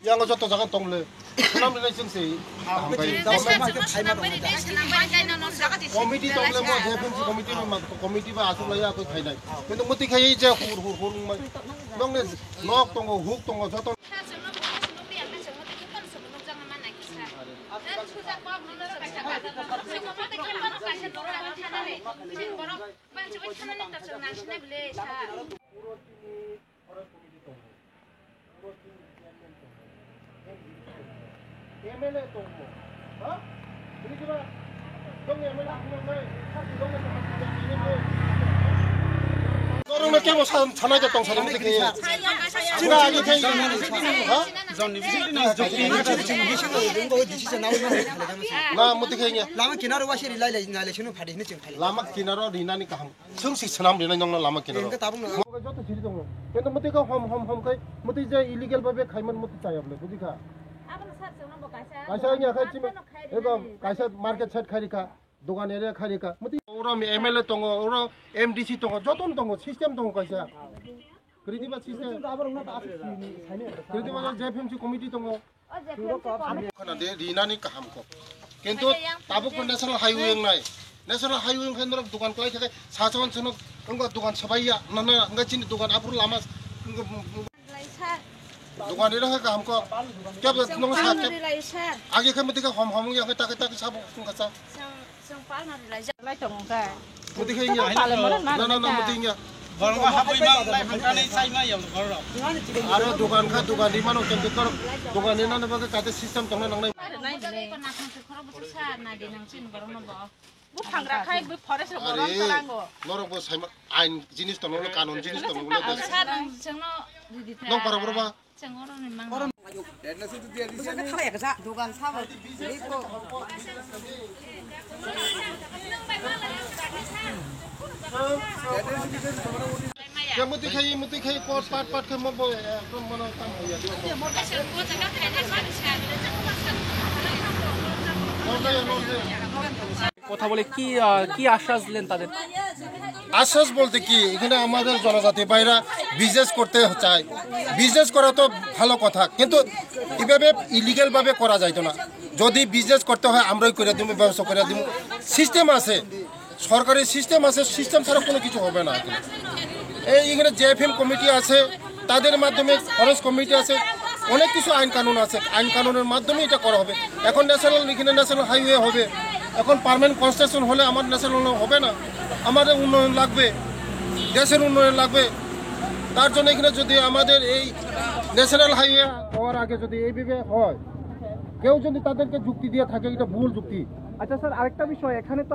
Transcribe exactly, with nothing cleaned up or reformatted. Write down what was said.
Yang joto jaga tongle. Sunam relations se. Committee tongle mo, J F M C committee ba, committee ba asuk laya koi khainai. Kintu muti khai je hur hur hur mai. Nong ne nok tongo, huk tongo, joto. M L A tongo. Ha? Bini kiba? Dong M L A tongo nai. Dong M L A. Norong na kebo san, sana ja tong sana muti khe. Sina agi khe. Ha? Na muti khe nya. Lama kinaro wasi rilai lai nai lai sunu phadi hini ching phali. Lama kinaro rinani kaham. Sung si swnam rinai nongno lama kinaro. Hingke tabuk no. Joto siri tongo. Kintu muti kha hom hom hom khai, muti je illegal babe khaiman muti chaya bole, buji kha. Abono sir chwngno bo kaisa. Kaisa wngya khai chimi. Abono khai rinani. Ego kaisa market side khai rikha, dogan area khai rikha. Muti oro M L A tongo, oro M D C tongo, joton tongo, system tongo kaisa. Kritiba system. Kritiba J F M C committee tongo. Khana de rinani kaham kok. Kintu tabuk ko national highway wngnai. National highway wngkha norok dukan kwlai khe sachon chwng wngkha dukan sabai ya. Nana wngkha chini dukan aphuru lama wngkha dukan ri rokha kaham kok. Kya ba nong sa kya. Agi khe muti khe hom hom wngya khe ta khe ta khe sabo wngkha sa. Chwng, chwng palno rilai ja-, lai tongo khe. Muti khe wngya. Pale mo na, na, na, na, muti wngya. Borok habwi ma nai phangkani sai ma yong borok. Aro dukan kha, dukan ri mano, khe khe kor, dukan ri nani bagwi kate system tongna nangnai. Rinai de. Ko nakhang se khoro bwswk sa nai de nang chin borok no bo. Bu phangra khai bu forest ro borom tarango. Norok bo sai ma ain jinis tongno, kanun jinis tongno. Sa nang chwngno ridi ta. Nong para borok ba. Chwng oro ni mang. Dogan sabo. Khe muti khai, muti khai, pot, pat, pat khai mo bo, ekdom mano tam hoya. Norjaya, norjaya. কথা বলে কি, আহ, কি আশ্বাস দিলেন তাদের? আশ্বাস বলতে কি, এখানে আমাদের জনজাতি ভাইরা বিজনেস করতে চায়, বিজনেস করা তো ভালো কথা, কিন্তু এভাবে ইলিগ্যাল ভাবে করা যাইতো না। যদি বিজনেস করতে হয়, আমরাই করে দিব, ব্যবস্থা করে দিব, সিস্টেম আছে, সরকারি সিস্টেম আছে, সিস্টেম ছাড়া কোনো কিছু হবে না এখানে। এই এখানে জে এফ এম কমিটি আছে, তাদের মাধ্যমে, ফরেস্ট কমিটি আছে, অনেক কিছু আইন কানুন আছে, আইন কানুনের মাধ্যমে এটা করা হবে। এখন ন্যাশনাল, এখানে ন্যাশনাল হাইওয়ে হবে, এখন পার্মানেন্ট কনস্ট্রাকশন হলে আমার ন্যাশনাল হবে না, আমাদের উন্নয়ন লাগবে, দেশের উন্নয়ন লাগবে। তার জন্য এখানে যদি আমাদের এই ন্যাশনাল হাইওয়ে হওয়ার আগে যদি এইভাবে হয়, কেউ যদি তাদেরকে যুক্তি দিয়ে থাকে, এটা ভুল যুক্তি। আচ্ছা স্যার, আরেকটা বিষয়, এখানে তো